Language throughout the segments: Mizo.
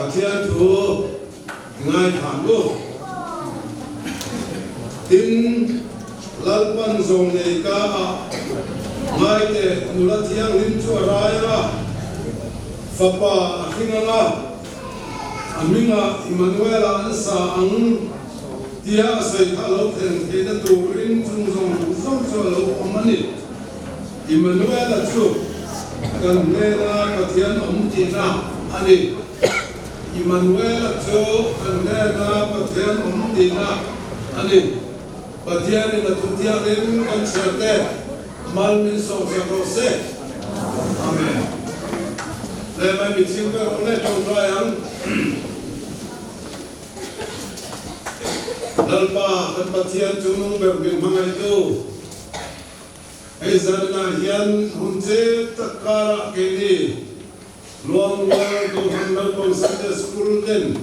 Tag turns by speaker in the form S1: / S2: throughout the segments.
S1: Pathian thu i ngaithla ang u. Tin, Lalpan zawlnei ka ah ngaite nula thianghlim chu a rai ang a, fapa a hring ang a, a hmingah Immanuela an sa ang tia a sawi kha a lo thlen theihna turin chung zawng zawng chu a lo awm a ni. Immanuela chu kan hnena Pathian awm tihna a ni. Immanuela chu kan hnena Pathian awm tihna a ni. Pathianin a thuthiangin kan chhiar te mal min sawmsak rawh se. Amen. Le mai mi ching ber awm le tawngtai ang. Lalpa kan Pathian chu nung ber min hmangaihtu. Hei zanah hian hun che tak karah keini Luangmual Kohhran Naupang Sunday School ten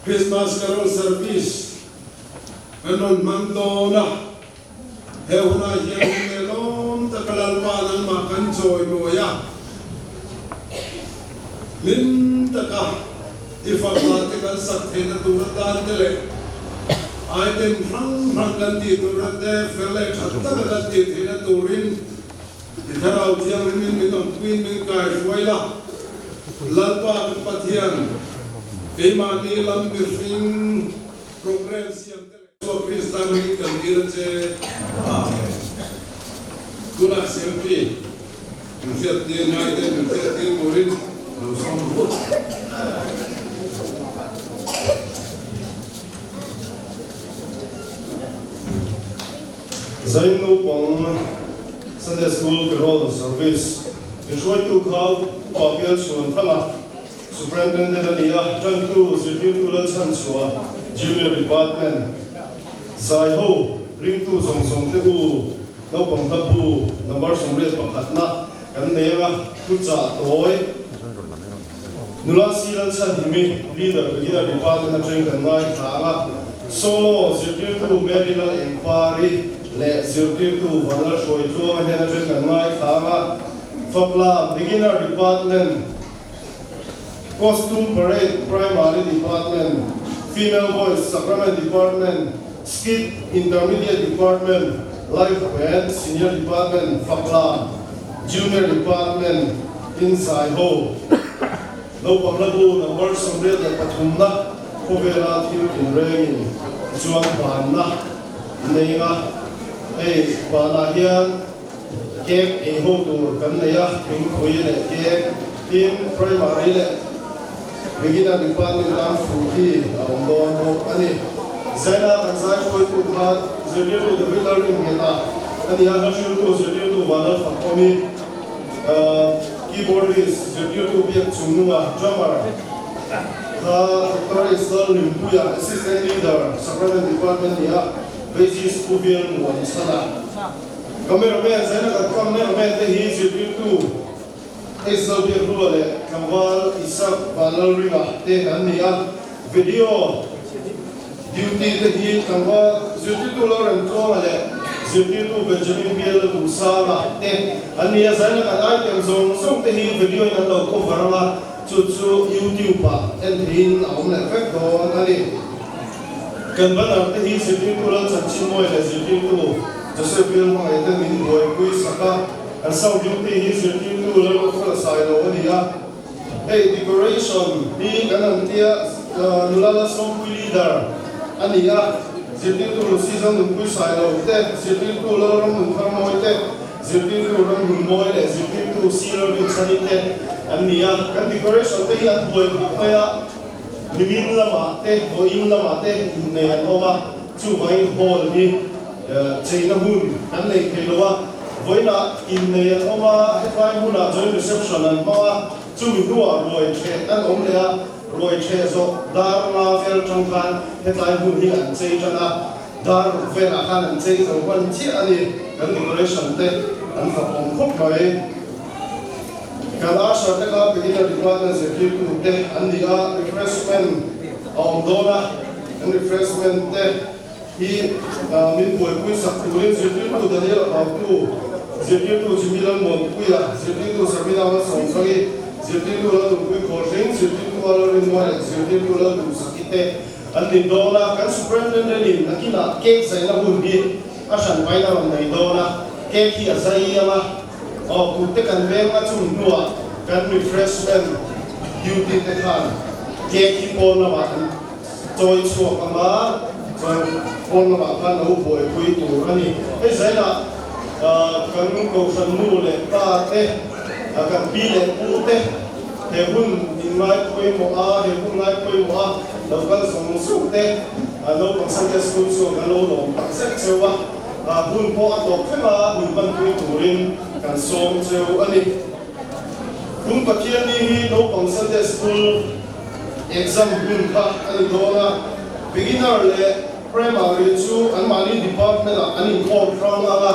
S1: Christmas Carol Service kan rawn hmang dawn a, he hunah hian hun nelawm taka Lalpa nangmah kan chawi mawi a, hlim taka i fapa te kan sak theihna tur atan te leh item hrang hrang kan tih tur ate fel leh tha taka kan tih theihna turin I Thlarau Thianghlimin min awmpuiin min kaihruai la, Lalpa kan Pathian, keimahni lam mihring program siam te leh Isua Krista hmingin kan dil a che. Amen. Tunah selfie min hriattir ngai te min hriattir turin lo sawm ru.
S2: Zain naupang Sunday School Carol Service inhruaitu kha Upa Bial Chhuan Thanga, Superintendent a ni a, Tantu Zirtirtu Lalchhanchhuah, Junior Department, Zaiho ringtu zawng zawng te u naupang hlabu number 81na kan nei anga thuchah tawi Nula Si Lalchhanhimi, Leader Beginner Department atangin kan ngaithla ang a, Solo zirtirtu Mary Lal Engpari leh zirtirtu Vanlal Hruaitluanga hnen atangin kan ngaithla ang a, Fapla Beginner Department, Costume Parade Primary Department, Female Voice Sacrament Department, Skit Intermediate Department, Life Band Senior Department, Fapla Junior Department, Inzai ho naupang la bu number 83 na khawvela thil tinrengin chuan banna nei a, hei banah hian cake ei ho tur kan nei a, thingpui leh cake, tin primary leh beginner department tan fruity a awm dawn bawk a ni. Zaina kan zai hruaitu kha zirtirtu David Lalrinnghet-a a ni a, hla hriltu zirtirtu Vanlalfakawmi. Keyboardist zirtirtu biak chung nunga drummer kha Doctor Israel Limpuia Assistant Leader Sacrament Department ni a bassist Pu Bial Muan Chhana. Cameraman zaina kan cameraman te hi zirtirtu Israel Biakhlua leh tlangval Isaac Vanlalringa te an ni a, video Duty te hi tlangval zirtirtu Lauren Tluanga leh zirtirtu Benjamin Biala Duhsanga te an ni a, zaina kan item zawng zawng te hi video in an lo cover ang a, chu chu YouTube ah en theihin a awm leh vek dawn a ni. Kan banner te hi zirtirtu Lalchanchimawia leh zirtirtu Joseph Bial hmangaih ten min buaipui sak a, an sound duty hi zirtirtu Lalruatfela Sailo a ni a. Hei decoration hi kan han tia nula la sawmpui leader a ni a, zirtirtu Lucy Zonunpui Sailo te, zirtirtu Lalram Nuntharmawi te, zirtirtu Ramhunmawi leh zirtirtu C Lalrinchhani te an ni a. Kan decoration te hi an buai khawp mai a, nimin lamah te, vawiin lamah te innei an awm a, chuvangin hall hi cheina hun kan nei thei lo a. Vawiinah innei an awm a, hetlai hmunah joint reception an hmang a, chumi hnuah ruai ṭheh an awm leh a, ruai ṭheh zawh dar nga vel ṭang khan hetlai hmun hi an chei ṭan a, dar ruk velah khan an chei zo hman chiah a ni, kan decoration te an fak awm khawp mai. Kan usher te kha beginner department zirtirtu te an ni a, refreshment a awm dawn a, an refreshment te. Hi min buaipui sak turin zirtirtu Daniel Hautu, zirtirtu Jimmy Lalmuanpuia, zirtirtu Sabina Malsawmzangi, Zirtirtu Lalnunpui Khawlhring, Zirtirtu Lalrinmuai leh Zirtirtu Lalduhsaki te an ni dawn a. Kan Superintendent in nakinah cake zaina hun hi a hran pain a rawn nei dawn a, cake hi a zai ang a, aw kut te kan veng a chung hnuah kan refreshment duty te khan cake hi pawn lamah an chawi chhuak ang a, chuan pawn lamah khan lo buaipui tur a ni. Hei zainah kan Kohhran nu leh pa te, kan pi leh pu te he hun in ngai pawimawh a, he hun ngai pawimawh a lo kal zawng zawng te naupang Sunday School chuan kan lo lawm tak zet cheu a, hun pawh a tawp thleng a, min hmanpui turin kan sawm cheu a ni. Kum Pathianni hi naupang Sunday School Exam hun kha a ni dawn a, beginner leh primary chu anmahni department ah an inkhawm hrang ang a,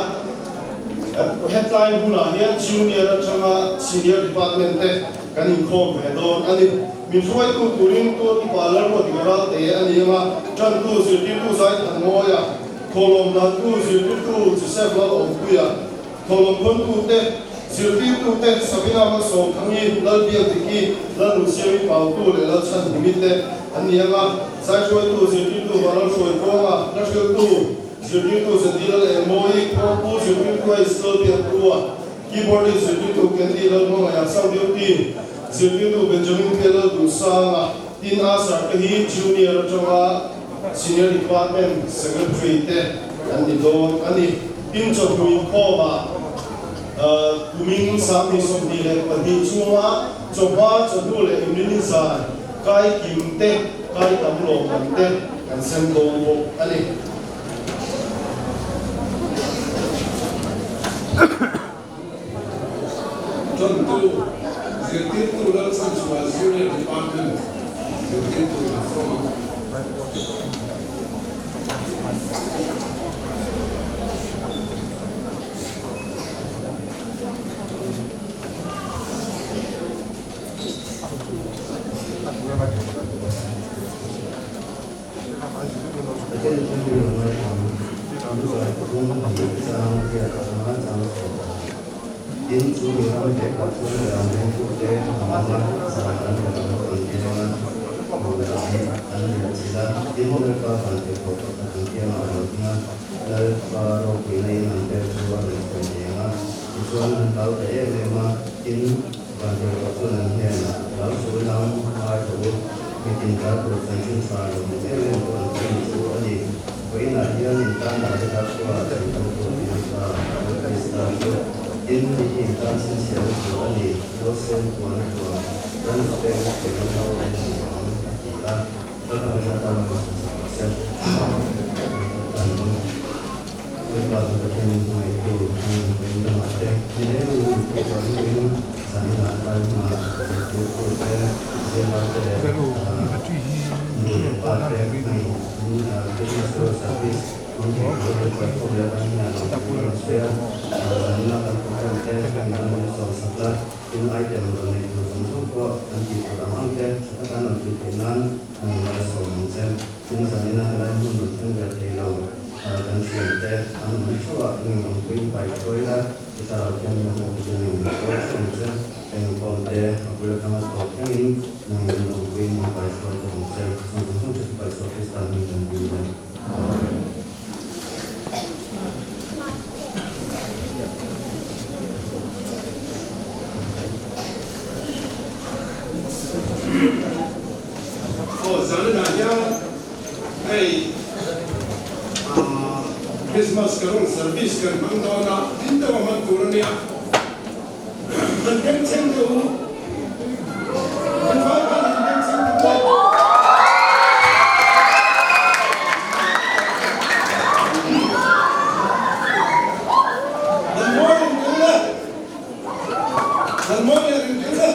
S2: hetlai hunah hian junior atanga senior department te kan inkhawm ve dawn a ni. Min hruaitu turin Tual Upa Lalruatdika Ralte a ni ang a, tantu zirtirtu Zaithanmawia, thawhlawm dantu zirtirtu Joseph Lalawmpuia, Thawhlawmkhawntute, zirtirtute, Sabina Malsawmthangi, Lalbiakdiki, Lalnunsiami Pautu leh Lalchhanhimi te an ni ang a, zaihruaitu, zirtirtu Vanlalhruaikawnga, hlahriltu, zirtirtu Zedila leh Mawi, Khuangpu, zirtirtu Ace Lalbiakhlua, keyboardist, zirtirtu Candy Lalhmangaia, sound duty, zirtirtu Benjamin K. Lalduhsanga, tin Asar te hi Junior atanga Senior Department Secretary te an ni dawn a ni. Tin chawhnu inkhawmah kumin 2022 chhunga chawhma, chawhnu leh inrini zan kai kim te, kai tam lawmman te kan sem dawn bawk a ni.
S1: Ṭantu, Zirtirtu Lalchhanchhuah Junior Department Zirtirtu an sawm ang. Aw zanah hian hei Christmas Carol Service kan hmang dawn a, tin deuh a hman tur a nia. Han bengchheng deuh u. Kan vai khan han bengchheng deuh u. Han mawi ring deuh le. Han mawi leh ring deuh le.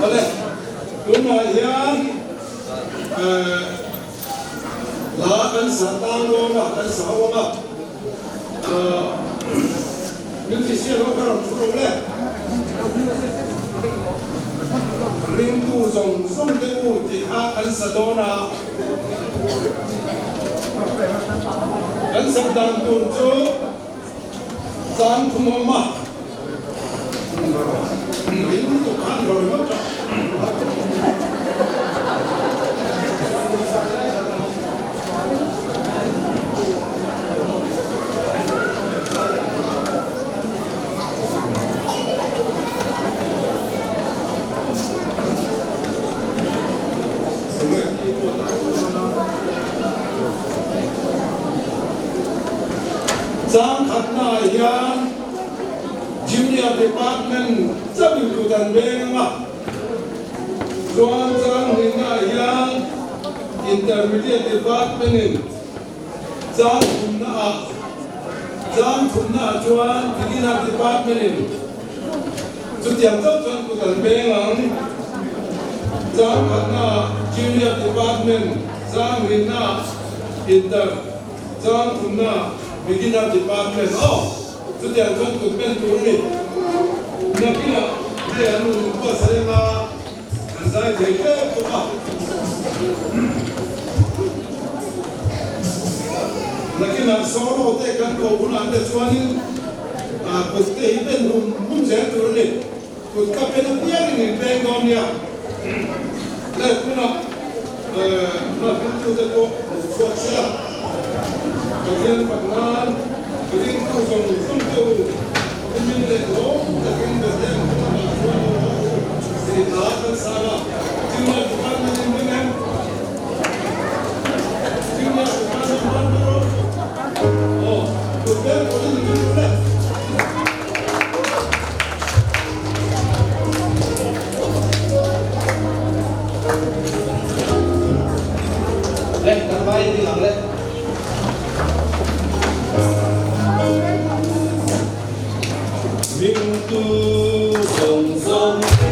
S1: Awle, tunah hian hla kan sa tang dawn a, kan sa ho ang a. Musician ho kha rawn thu rawh le. Ringtu zawng zawng te u tih kha kan sa dawn a. Kan sak dan tur chu Zan thum awm a. lo ringawt a. Chang khatnaah hian Junior Department chauhin kut an veng ang a, chuan chang hnihnaah hian Intermediate Department-in chang thumnaah chang thumnaah chuan Beginner Department-in Chutiang chauh chuan kut an veng ang. Chang khatnaah Junior Department, chang rinnaah Inter, chang thumnaah Beginner Department. Aw, chutiang chuan kut pen tur a ni. Nakinah hei an rawn inbuatsaih anga an zai thei hle bawk a. Nakinah solo te kan ko hunah te chuanin kut te hi pen hum hum zel tur a ni. Kut ka pen apiangin in peng dawn nia. Le tunah hla hmangtute pawh lo chhuak se la, Pathian fak nan ringtu zawng zawng te u, kumin leh lawm takin Bethlehem khaw lamah chuan lo haw u tih hla kan sa a, Junior Department in ring em? Junior Department hman ber rawh. Aw, kut ber pawhin in ring ule.
S3: Le, kan vai ding ang le.
S2: Ringtu zawng zawng te.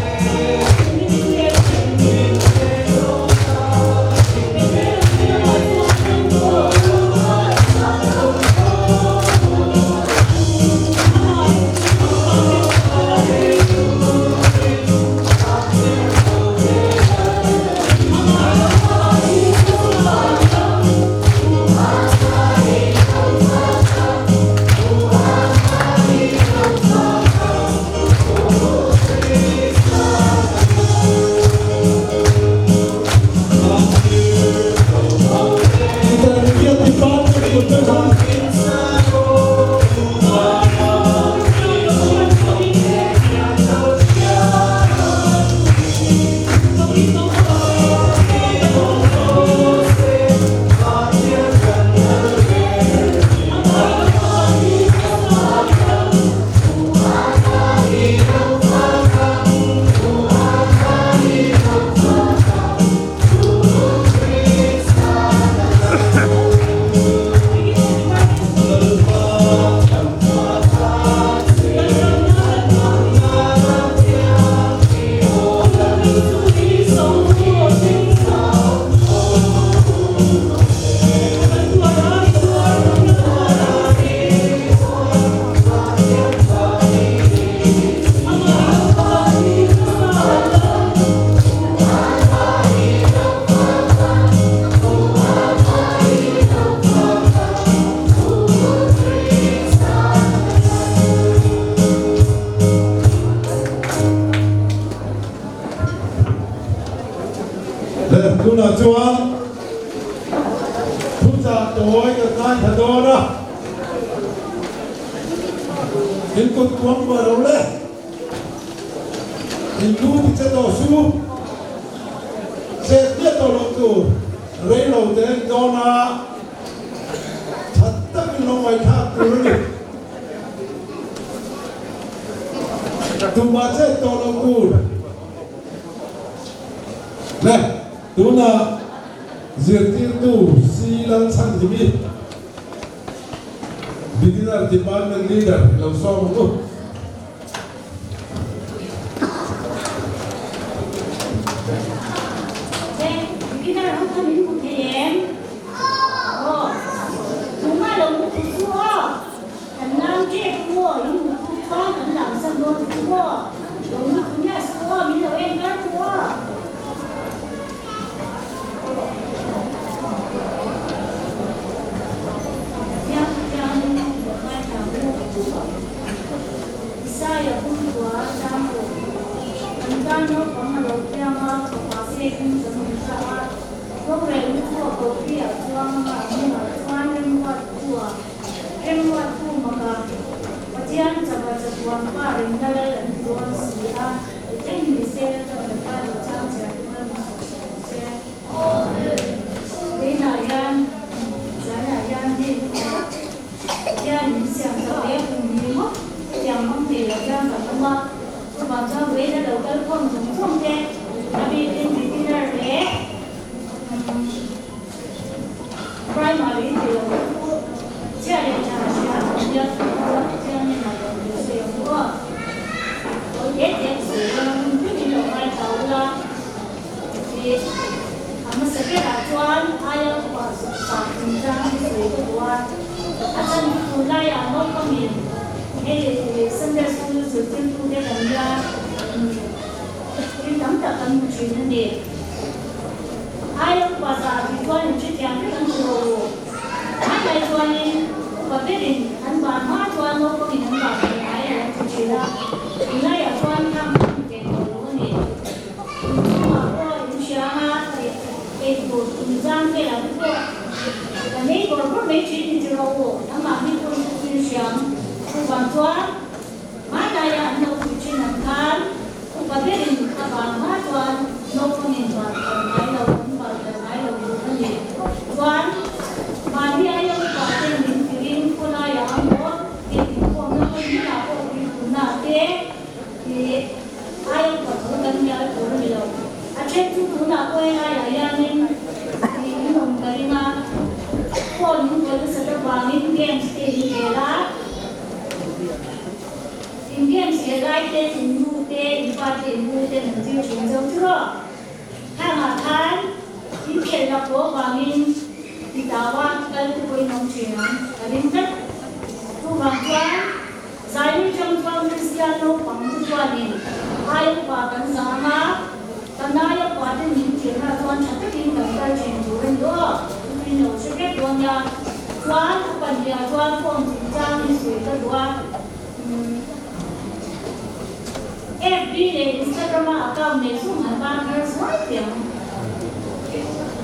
S1: Le, tunah chuan thuchah tawi ka ngaithla dawn a, in kut kuang buai lo le. In lu ti che tawh su, chet miah tawh loh tur rei lo te an dawn a, that takin lo ngaihthlak tur a ni. Tumah chet tawh loh tur. Le, tunah zirtirtu Si Lalchhanhimi, Beginner Department Leader i lo sawm ang u.
S4: Beginner ho kha min hmu thei em? Aw, tumah lo hmu thei chu aw, kan nau tep u aw, in hmu thu khan kan lam sak dawn chu aw, lo hmu thu miah suh aw, min lo en kar chu aw. Naupang a lo piang a, fapa sekin kan awm ta a. Rorelna chu a kopi ah chuang anga a hnungah chuan remruattu ah remruattu maka Pathian chava chatuan pa rinna lal an ti dawn si a, eng ni se Lalpa kan pa lo chang chiah te kha min sawh sawh ang che. Keinah hian zanah hian hei Pathian min siam chak leh kum hi ngawt hetiang hmang thei lo hian kan awm a, chuvang chuan vawiin a lo kal khawm zawng zawng te a bikin beginner leh primary ti lo te chu chhia leh tha hria an nia chuan Pathian hnenah lo hmu se ang u aw. Awi te te ka sawi dawn a hun hlim in lo ngaithla ula tih a hmasa berah chuan aia upa sah chungchang hi sawi ka duh a, a chhan chu tunlaiah naupangin hei Sunday School zirtirtute kan nia thil tam tak kan hmu thin a ni. Aia upa zah tih chuan in hrethiam vek an ti rawh u. Mai mai chuanin upa berin an ban hma chuan naupangin an ban thei ngai lo an ti thin a, tunlaiah chuan khang hman ve tawh lo a ni. Inchhungah pawh in hria anga ei tur inzam velah te pawh kan ei bawrh bawrh mai thin ni ti rawh u, nangmahni pawh in chu in hriam. Chuvang chuan hmanlaiah an lo pui thin ang khan upa berin a van hma chuan naupangin van kal ngai lo, an van kal ngai lo tur a ni. Chuan mahni aia upa ten min tirin khawlaiah a maw tih inkhawmna hmun hmunah pawh puipunna te Ih, ai upa thu kan hnial tur a ni lo. A then chu tunah pawh helaiah hianin ih in awm ka ring a, phone in kawi nasat avangin games te in khel a, in games khel lai ten in nu te, in pa te, in u ten an zir thin zo chu rawh. Khangah khan in khelh lak pawh avangin ti tau a, kal te pawh in awm thin ang ka ring tlat. Chuvang chuan. Zaini chang chuan Kristian naupang chu chuanin ai upa kan zam a, kan aia upa te min tirna chuan tha takin kan kal thin tur a ni aw, min lo hre vek dawn nia. Chuan a pahniha chuan phone chungchang in sawi ka duh a, umm FB leh Instagram a account nei chung han tan har zuai teh ang.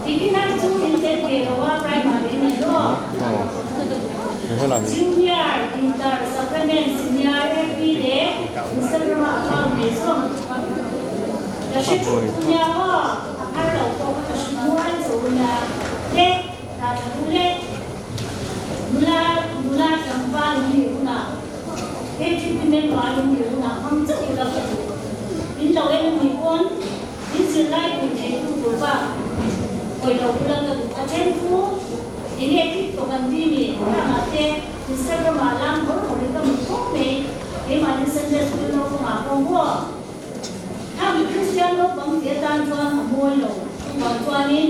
S4: Beginner chu in tel ve lo a primary a ni aw. Junior, Inter, Supplement, Senior, FB leh Instagram a account nei zawng ka hre thut u nia aw, a phar lo pawh ka hre mual cho u nia le, dah tha duh le, nula nula tlangval in nih hunah KTP member in nih hunah hmang chauh ila ka duh, in lo en anih pawn in zirlai pui thei tu tur bak hawi lo ula ka duh, a then chu. Enge TikTok an ti mi? Hrangah te Instagram ah lang bawrh bawrh in ka hmu fo mai. Keimahni Sunday School naupangah pawh maw? Khami Kristian naupang ti atan chuan a mawi lo. Chuvang chuanin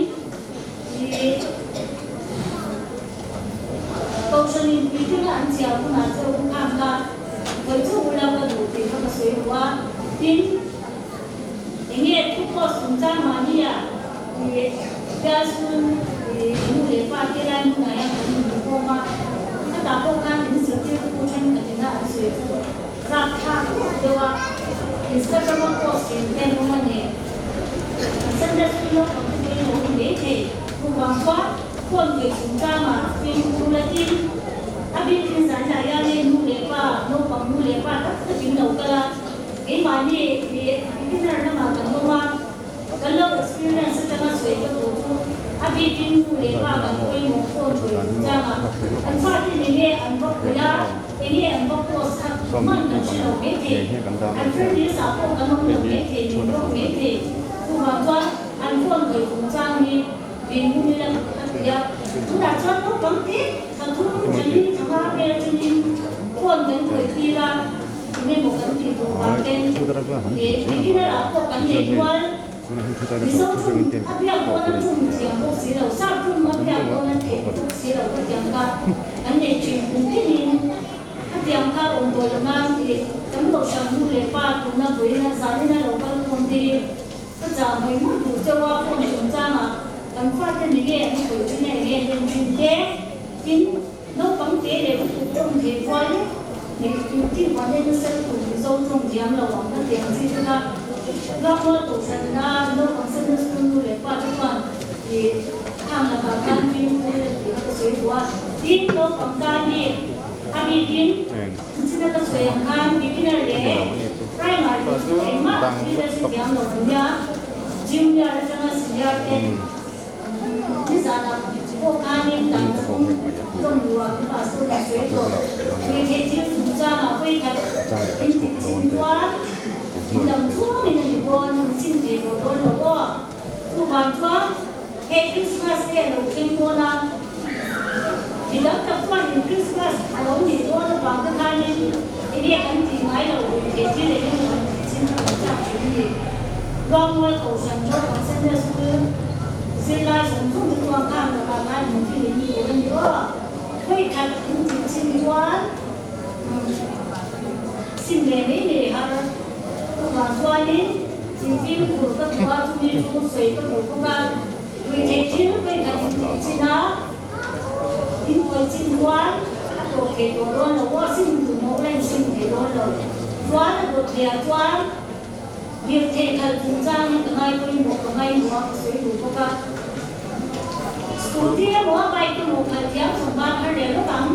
S4: i Kohhran in puitlinga an chiar hunah che u khang kha hawi chu ula ka duh tih kha ka sawi duh a. Tin, enge thu post chungchang mahnia i Bialchhung i nu leh pa te lai hmunah hian kan inhmukhawm a, khatah pawh khan min zirtirtu thenkhat ina an sawi chu rapthlak deuh a, Instagram a post thin te an awm a ni. An Sunday school naupang te pawhin a awm mai thei. Chuvang chuan phone khawih chungchangah fimkhur latin a bikin zanah hian hei nu leh pa, naupang nu leh pa tak takin lo kal a, keimahni i beginner lamah kan awm a. Kan lo experience atanga sawi ka duh chu a bikin nu leh pa kan pawimawh phone sawi chungchang a, an fate enge an va pui a, enge an va post a, hman kan hre lo maithei, an friend list ah pawh kan awm lo maithei, min block maithei, chuvang chuan an phone sawi chungchang hi min hum ila a ti a, tunah chuan naupang te thla thum thla li thla nga vel atangin phone kan khawih tir a. Enge maw kan tih duh vang ten he beginner ah pawh kan nei kual Mizo tum a biak pawn a tum thiam bawk si lo, sap tum a biak pawn a theih bawk si lo ka tiang kha kan nei thin kum tinin khatiang kha awm tawh lo nan tih kan kohhran nu leh pa tuna vawiin a zanin a lo kal khawm te hi ka chah mai mawlh duh chauh a phone chungchangah kan fate ni nge an khawih thin a enge an en thin te tin Naupang te leh utu tawng thei kual lek leh inti huan en nasa lutuk Mizo tawng diam lo ang ka ti ang chi te kha. Rammual Kohhranna naupang Sunday School nu leh pa te chuan ih khang lakah khan fimkhur a tih kha ka sawi duh a. Tin, naupang tan hi a bikin china ka sawi ang khan beginner leh primary chu engmah leadership thiam lo an nia, junior atanga senior te Nizanah pawh khanin dan chhung tlawm luah kan pastor kan sawi tawh. Ruihtheih thil chungchangah vawikhat in tih chin chuan dam chhungin a ni dawn, an chim thei tawh dawn lo aw. Chuvang chuan he Krismas te a lo thleng dawn a, mi dang tak chuanin Krismas a lo nih dawn avang te khanin enge kan tih ngai loh ruihtheih thil eng emaw kan tih chin kha kan chak thin a ni. Ruangmual Kohhran Naupang Sunday School zirlai zawng zawng te chuan khang lakah khan in thil in tur a ni aw. Vawikhat in tih chin chuan sim ve mai mai har. Chuvang chuanin infimkhur ka duh a, chumi chu sawi ka duh bawk a. Ruihtheih thil vawikhat in tih chin a, in khawih chin chuan a tawp thei tawh dawn lo aw, sim duh mawh la in sim thei dawn lo. Chuan a dawt hliah chuan Lirthei khalh chungchang hi ka ngai pawimawh ka ngaihmawh a ka sawi duh bawk a. Scooty emaw bike emaw khalh thiam chawm ban har leh lawk ang.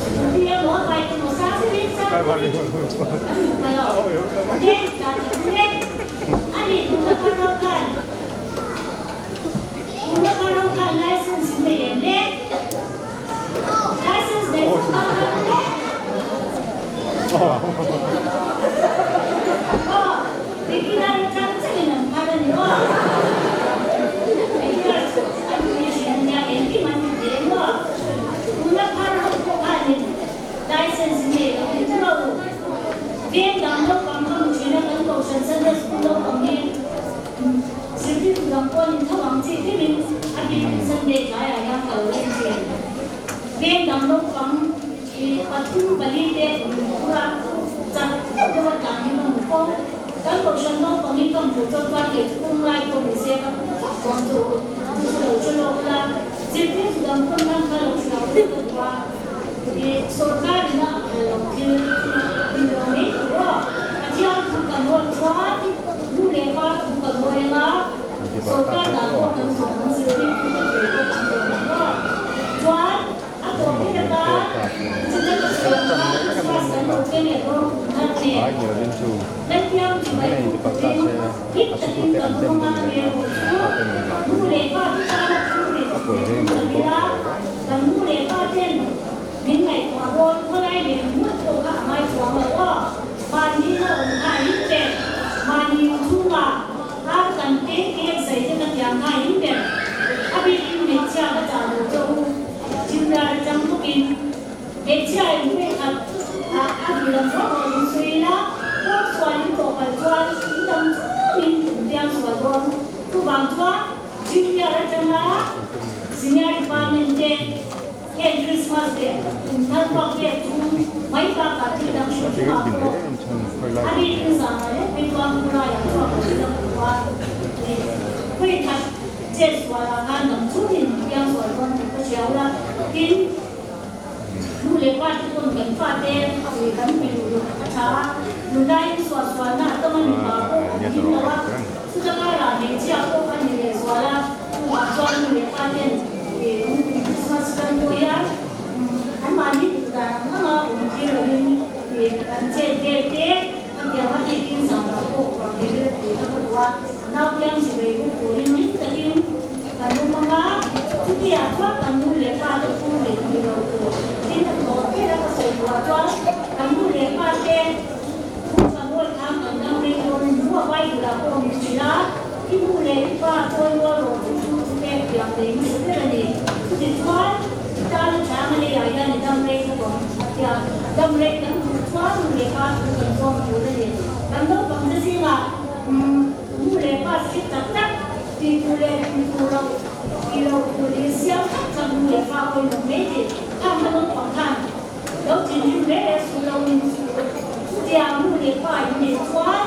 S4: Scooty emaw bike emaw sang zetin sang zetin an hmu ta lo. Enge dan ka tum e. A nih tuna kha ro khan tuna kha ro khan license in nei em le? License nei chu ban har le. Aw, beginner atang chengin an phar a ni aw. Beginner chu an pui thin a nia, engkim an ti thei maw? Tuna phar ho pawh khanin license nei lo hi chu lo. Veng dang naupang ka hmu thin a, kan kohhran Sunday school naupang hi zirtirtu dang pawh an intho ang chi hlimin a bikin Sunday tlaiah hian ka lo en thin. Veng dang naupang I pathum pali te kum a chak deuh deuh a tlan hi ka hmu fo. Kan kohhran naupang in ka hmuh chuan chuan kei chu kawng lai pawh ni se ka hmu fak dawn chu chu chu lo hre lawk ula. Zirtir chu dang pawn khan kha lo hre lo vek ka duh a. I sawrkar in a phal lo thil in lo mai tur aw. Pathian thu kan hawn chuan nu leh pa thu kan hawi anga sawrkar dan pawh kan zawm ang zirtir thu te thei pawh kan zawm ang aw. Chuan. A tawp ber atan China ka sawi ang khan Christmas kan lo thleng leh dawn kum thar nen. Lalpiang chi mai buk turin hlim takin kan awm anga a hmel ruh chu nu leh pa te tana thu rit leh tum ta ila, kan nu leh pa ten min ngaihtuah dawn khawlai leh ngawt pawh kha a ngai chuang lo aw. Mahni na awm kha a him ber, mahni inchhungah ar kan keng keng zai te ka tiang kha a him ber. A bikin hmeichhia ka chah lo che u. Chimral atang bawkin hmeichhia in vekhat ah a duh lam rawh rawh in sawi ila, kawr chhuan in tawh palh chuan in dam chungin in piang sual dawn. Chuvang chuan Junior atanga Senior Department te heng Christmas leh Kumthar vuak vel chung mai bakah thil dang hrim hrim ah pawh a bikin zanah leh phei chuan khawlaiah chhuak lo ila ka duh a ni. Vawikhat Chet sualah khan dam chungin piang sual dawn tih ka hria ula, tin, nu leh pa te pawn kan fate a ui kan ui luh luh a tha a, nulaiin suah sualna a tam a mipa pawh an him lo a, chuta karah hmeichhia pawh a ni leh zual a, chuvang chuan nu leh pa ten Christmas kan mawi a, anmahni duh dan ang anga awm tir loin kan chet vel te a tiang a bikin zan ah pawh vang thei vel tih kha ka duh a. Naupiang zirei buk turin hlim takin kan awm ang a, chutiah chuan kan nu leh pa te chu leh tih lo tur tin a tawh ber a ka sawi duhah chuan kan nu leh pa te thu kan awi khan kan dam reng dawn a ni maw Bible ah pawh min hrilh a, i nu leh i pa chawi rual rawh chu chu chu pek piang nei hmasa ber a ni. Chutichuan i tana chang a leiah hian i dam reng bawk ang a tia, dam reng kan duh chuan nu leh pa thu kan zawm tur a ni. Kan naupang te zingah Nu leh pa hriat tak tak, tih tur leh tih tur loh, tih loh tur leh siam tak tak nu leh pa pawimawh mai tih khang kha naupang khan lo thinrim reng reng suh lo in chutiang nu leh pa in neih chuan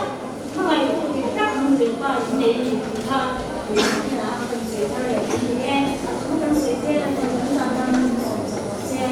S4: hmangaihtu dik tak nu leh pa in nei a ni tih kha hnenah a kan sawi thar leh thin ni e. Thu kan sawi tel a chuan kan tan tan min sawm sak rawh se.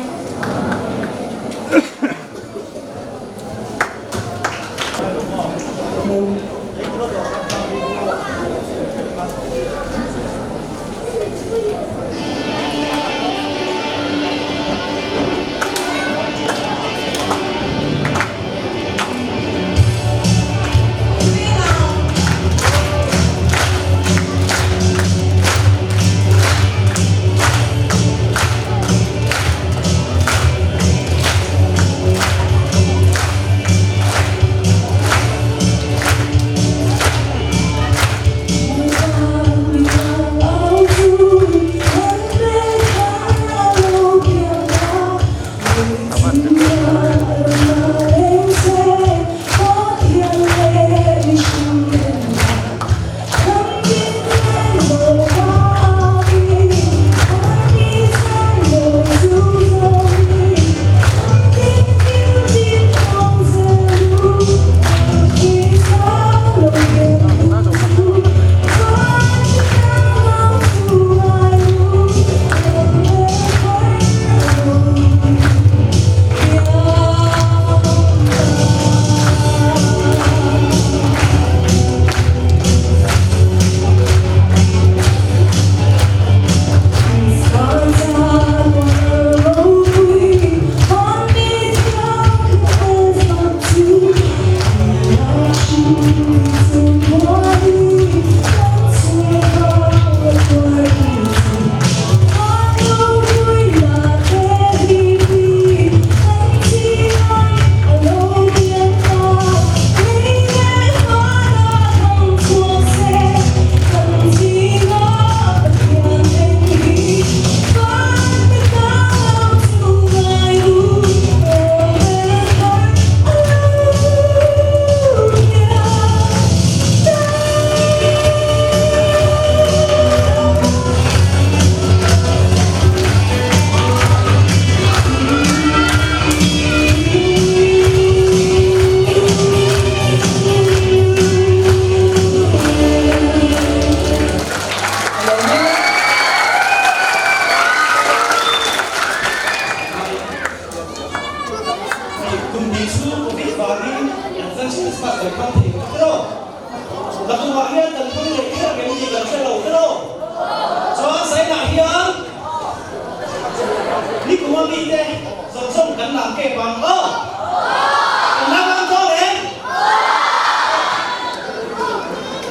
S3: Kum hnih chhung Covid vangin Adventure Christmas kan hmang thei lo tiraw? Nakumah hian kan hmang leh kher ang em tih kan hre lo tiraw? Chuan Zainah hian nikuma mite zawng zawng kan lam kep ang aw? Kan lam ang dawn em?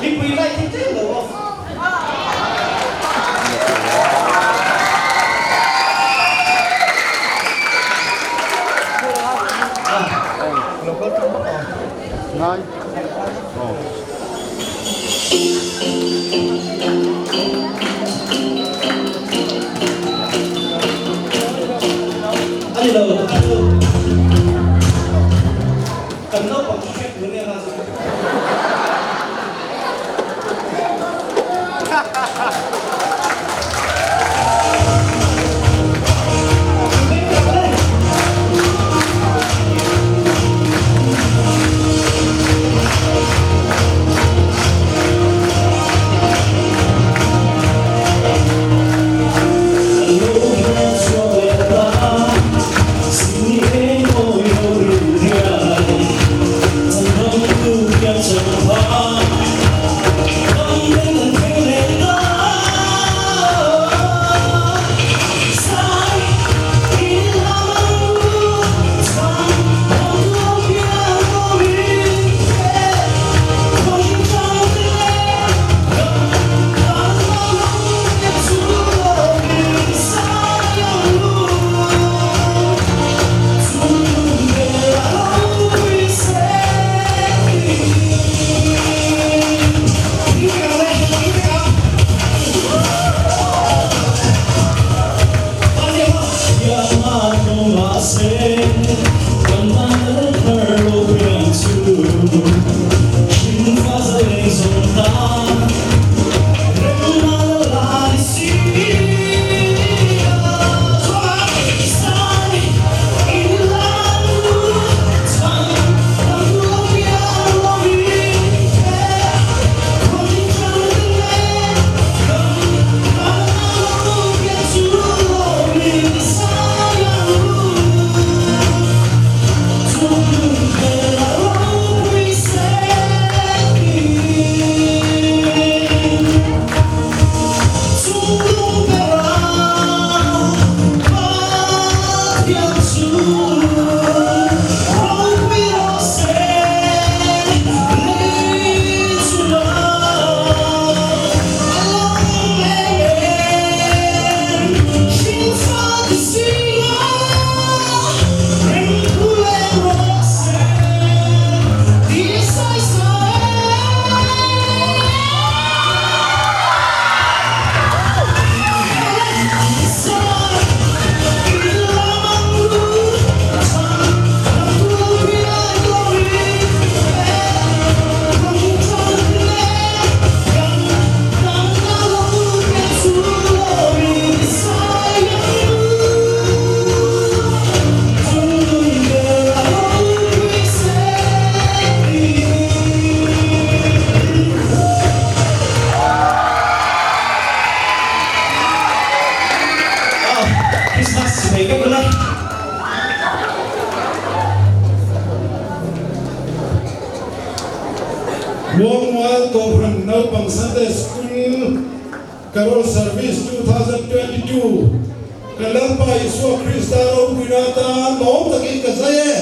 S3: Mipui light hi tlem lo aw. Ani lo, ani lo. Kan naupang hriat tur ania la chu.
S1: Muangmual Kohhran Naupang Sunday School Carol Service 2022 Kan Lalpa Isua Krista ropuina atan lawm takin ka zai e.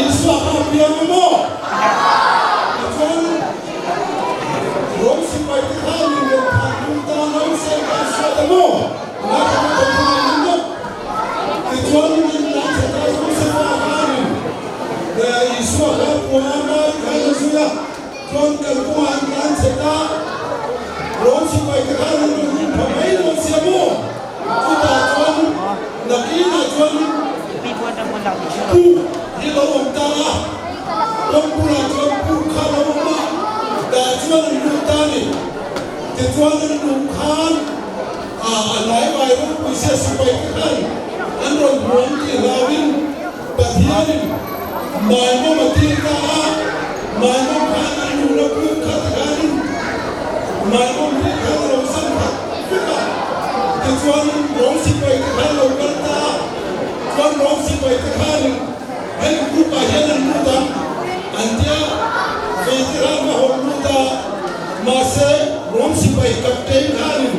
S1: Isua kha a piang a maw? Tichuan Rom Rom sipai te khan an rawn lut pha mai dawn sia maw? Chutah chuan nakinah chuan puk hi lo awm ta a, kawng bulah chuan puk kha a lo awm a, tah chuan an lut ta a ni. Tichuan an luh khan a hnaivai ropui sia sipai te khan an rawn hmuam tih hlauin Pathianin Maimawm a tir ta a, Maimawm khan an luhna puk kha tikhanin Maimawm ri khan a lo zam khat vek a, tichuan Rom sipai te khan lo kal ta a, chuan Rom sipai te khanin hemi pukah hian an lut ang an tia, vate khan va hawn lut a, mahse Rom sipai captain khanin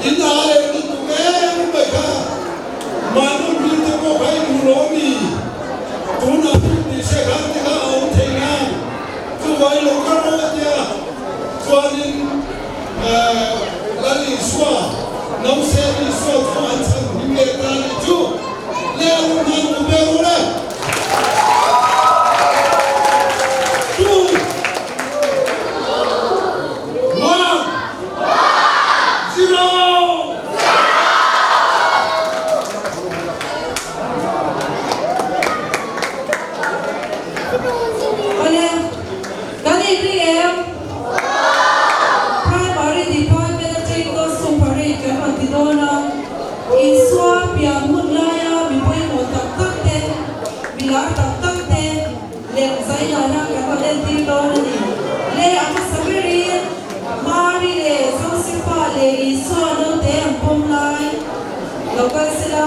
S1: in a leh lutuk em mai kha. Mahni hming te pawh kha i duh lo mi? Tunah puk ni se khan te kha a awm thei nang. Chuvai lo kal rawh a tia. Chuanin Lal Isua, Nausên Isua chu an chhan hming leh ta nih chu. Le a lu hnan ku ber u le. Two. One. Zero.
S5: Awle, kan inri em? Primary Department atangin Gospel Parade kan rawn ti dawn a, Isua pian hun laia mi pawimawh tak tak te, mi lar tak tak te leh zailana kan rawn entir dawn a ni. Le a hmasa berin Mari leh Josefa leh Isua naute an pawm lai lo kal sela.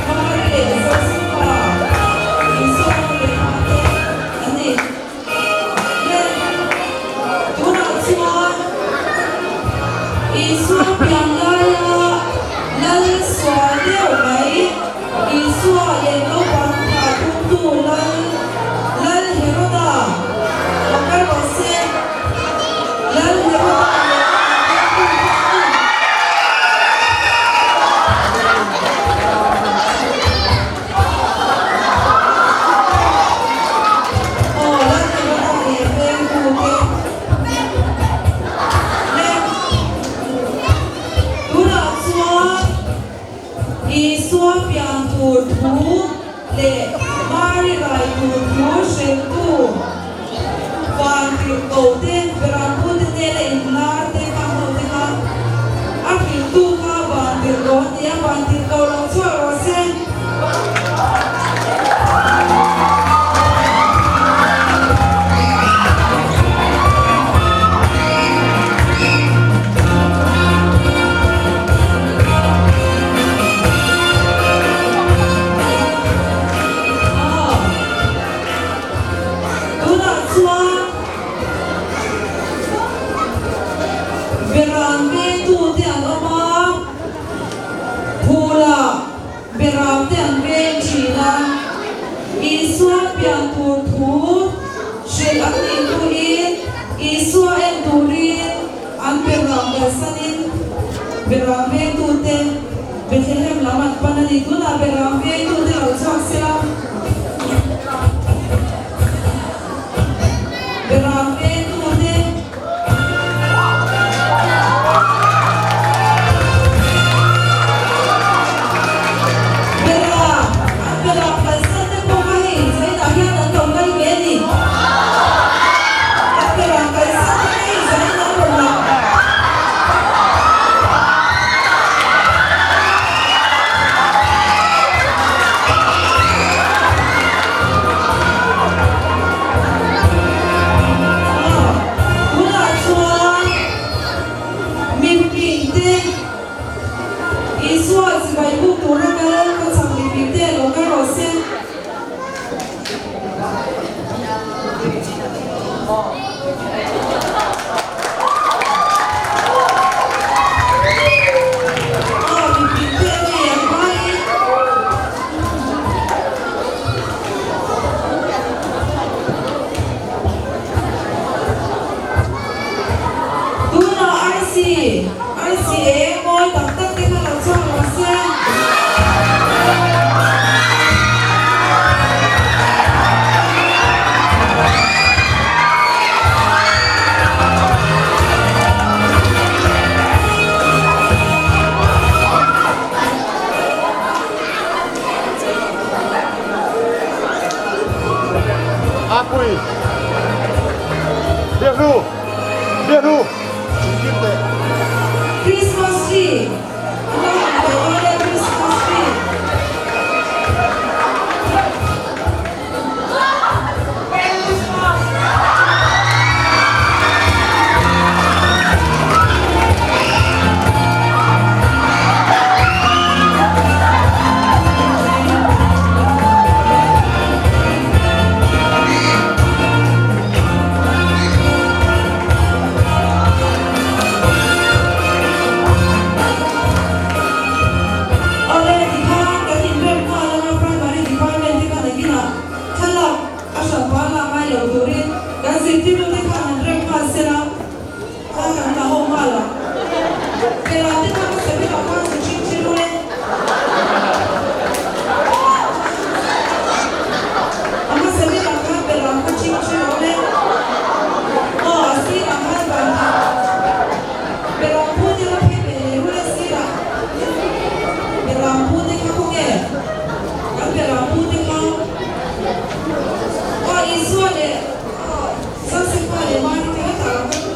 S5: Mari leh Josefa, Isua nu leh pa te an ni. Le, tunah chuan Isua pian laia Lal sual deuh mai Isua leh naupang thah tumtu Lal Lal Heroda lo kal rawh se. Lal Heroda leh amah vengtu kha an ni. Aw Lal Heroda leh vengtu te leh tunah chuan Isua pian tur thu leh Mari rai tur thu hriltu vantirhkoh te, Berampu te hnena inlar te kha ho te kha a hriltu kha vantirhkoh a ni a, vantirhkoh lo chhuak rawh se. Tunah chuan Beram vengtute an awm a, Phula Beram te an veng thin a, Isua pian tur thu hrilh an nih hnuin Isua en turin an beram kalsanin beram vengtute Bethlehem lam an pan a ni. Tunah beram vengtute lo chhuak sela. Beram vengtute. Beram, an beram kalsan te pawh kha hei zainah hian an lo kal ve a ni. An beram kalsan te kha hei zain an rawn lang. Aw mipui te a ni ang hmaiin. Tunah arsi, arsi eng mawi tak tak te kha lo chhuak lo se.
S2: Apui Biaknu Biaknu Kim teh.
S5: Christmas tree a lo lang tawh dawn e Christmas tree. Awle tikhan kan inrem nghal anga Primary Department te khan akinah thlalak a hran pa lak ngai lo turin kan zirtirtu te khan an rem nghal sela kha kan la ho nghal ang. Kela te khan a sabik ah khan zu ching chi lu e. A hmasa bik ah khan beram kha ching chi rawh le. Aw a sir ah khan ban khat beram pu te la phei ve leh rul a sir ah beram pu te kha khawnge kan beram pu te kha aw Isua leh aw Josefa leh Mari te hetah kan.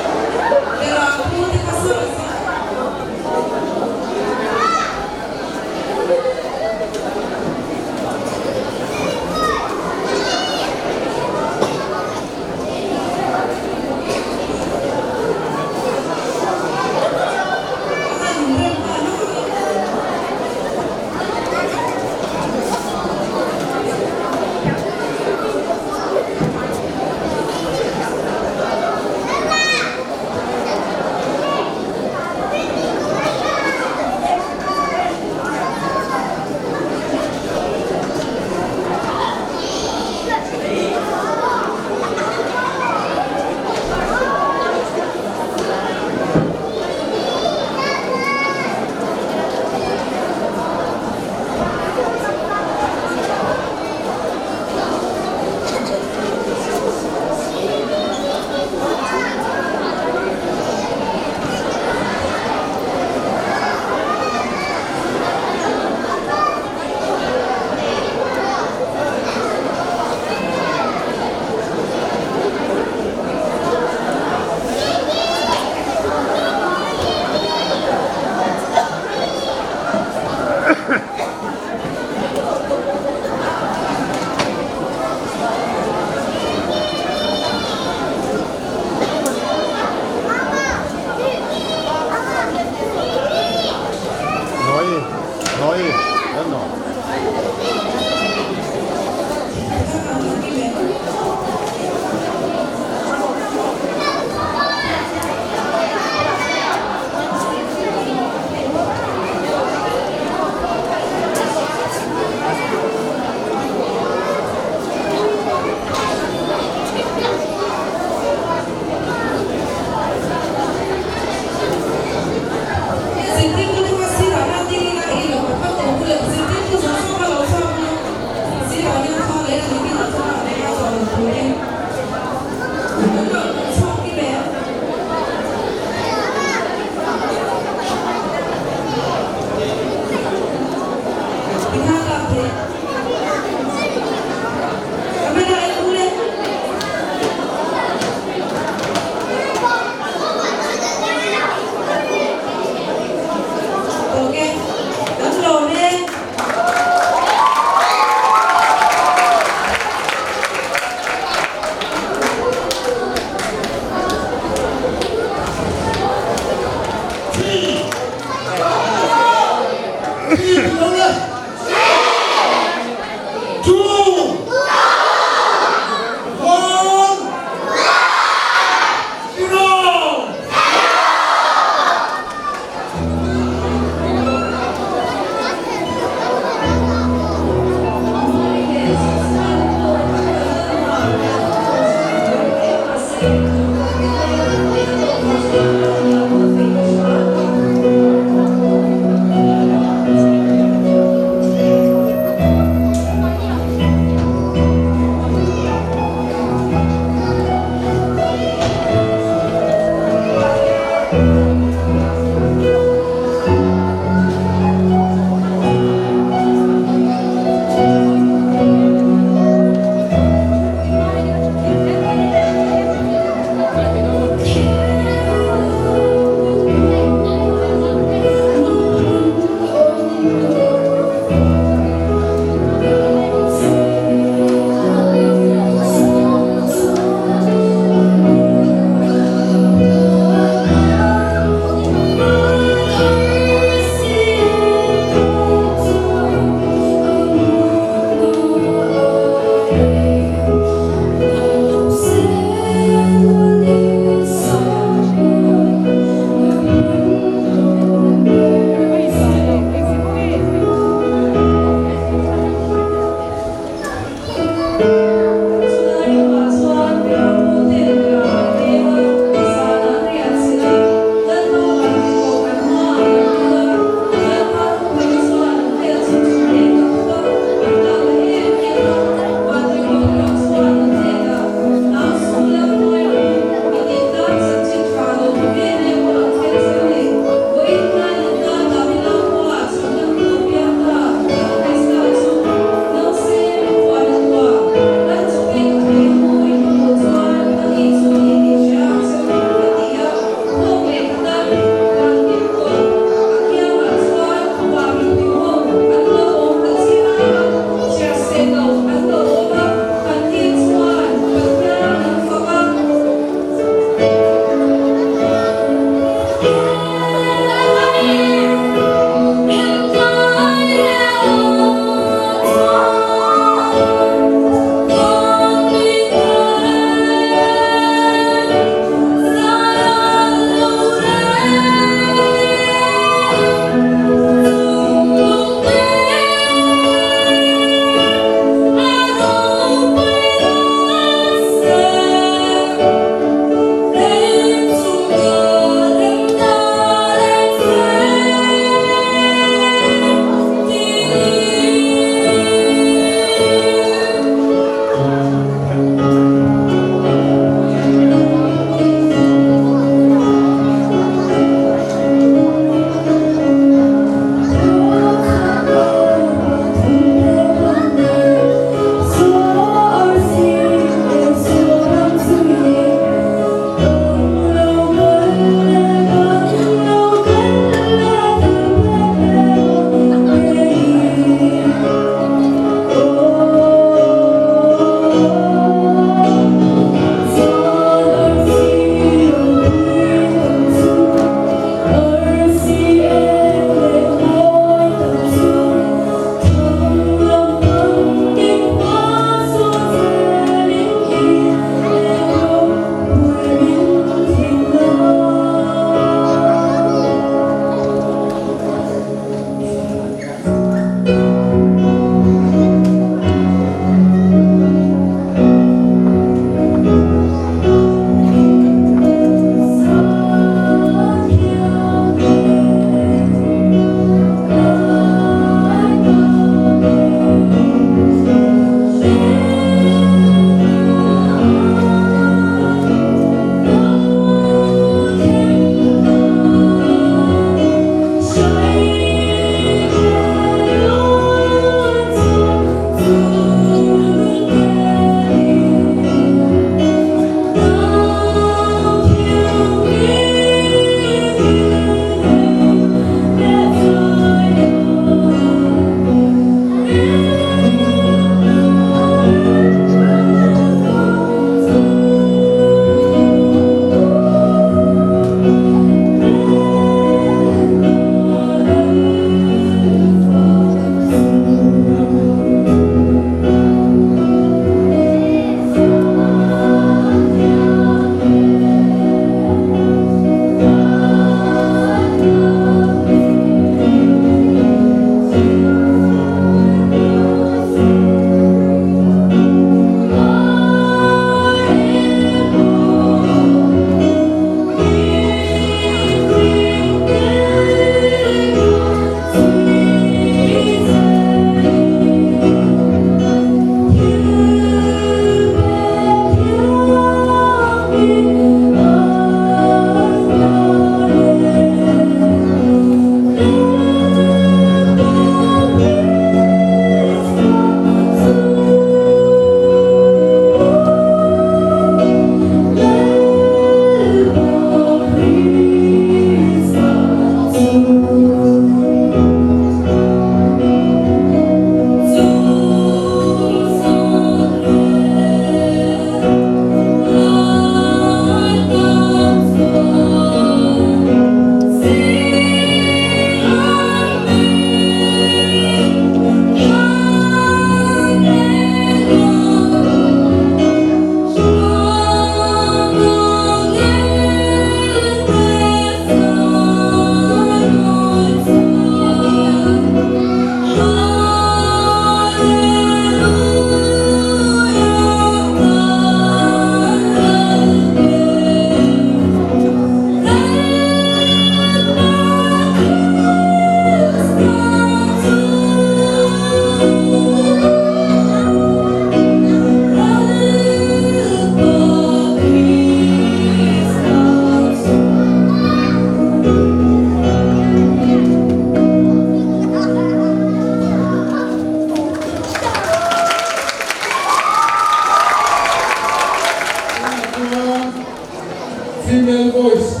S1: Female Voice,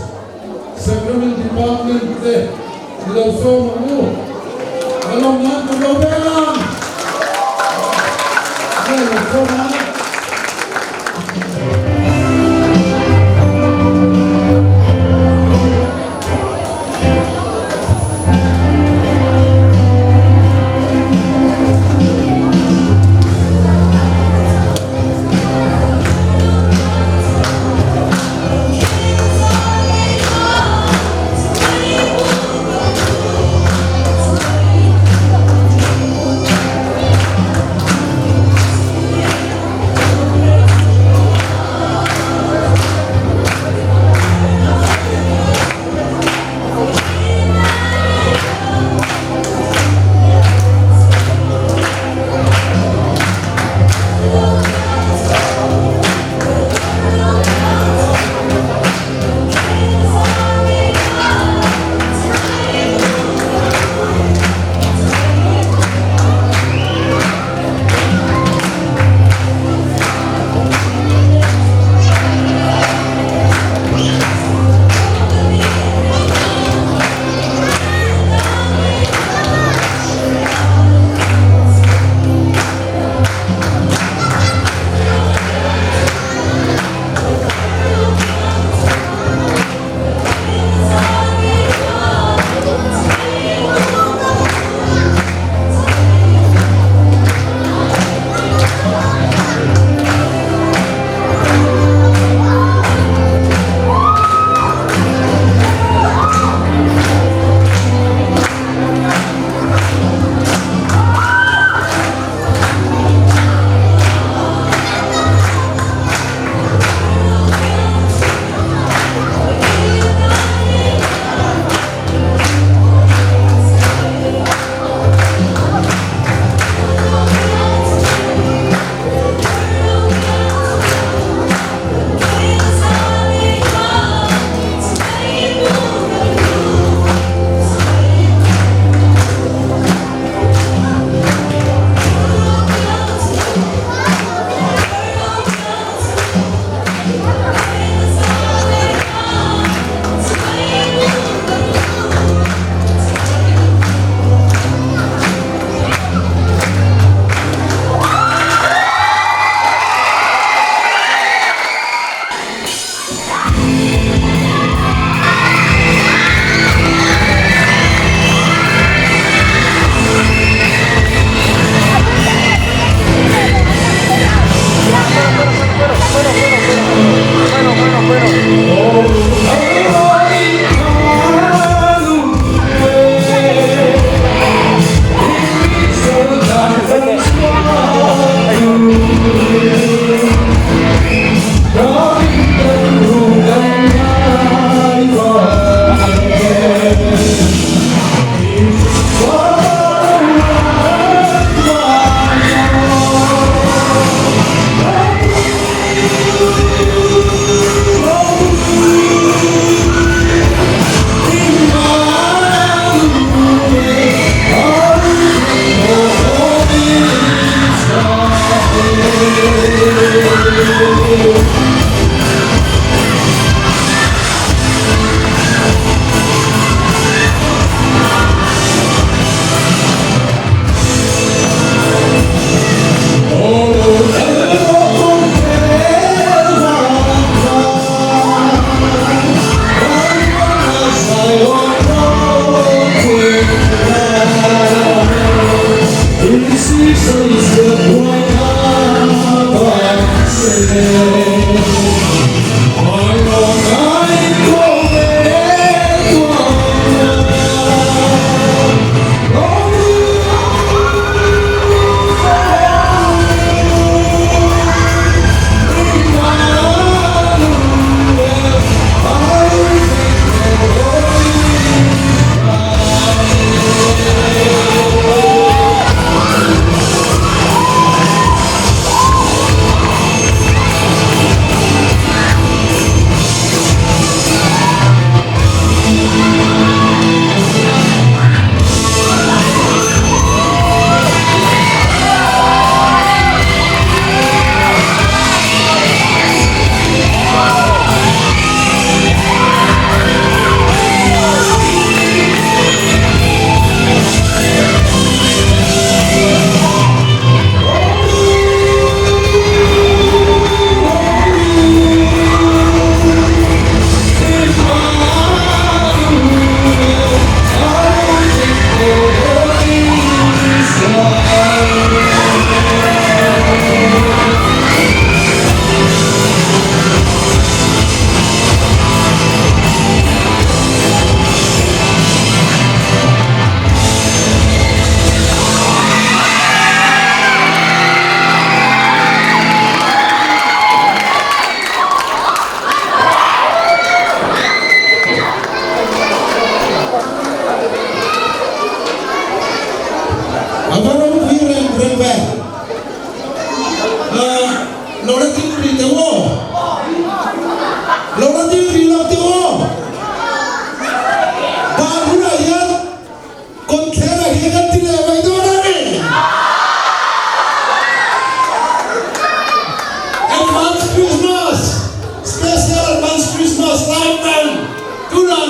S1: Sacrament Department te i lo sawm ang u. Ka lawm nan ka lo vel ang. Nge lo sawm ang.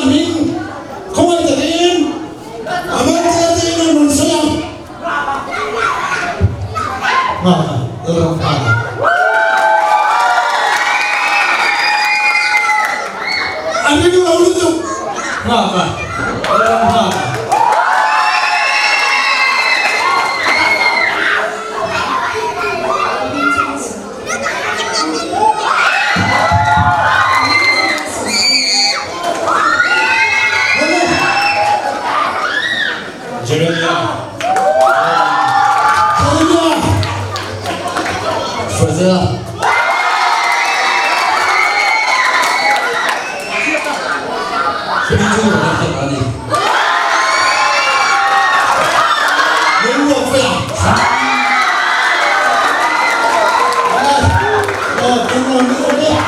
S6: hming khawngaih takin a man te tein an rawn sawi ang. Nghaka, Lalram Nghaka. A ring lo lutuk. Nghaka, Lalram Nghaka.
S7: Jeremia.
S6: Jeremia.
S7: Frazela. Chumi chu kan hriat a ni.
S6: Lungruak fela. Aw, lungruak lutuk a.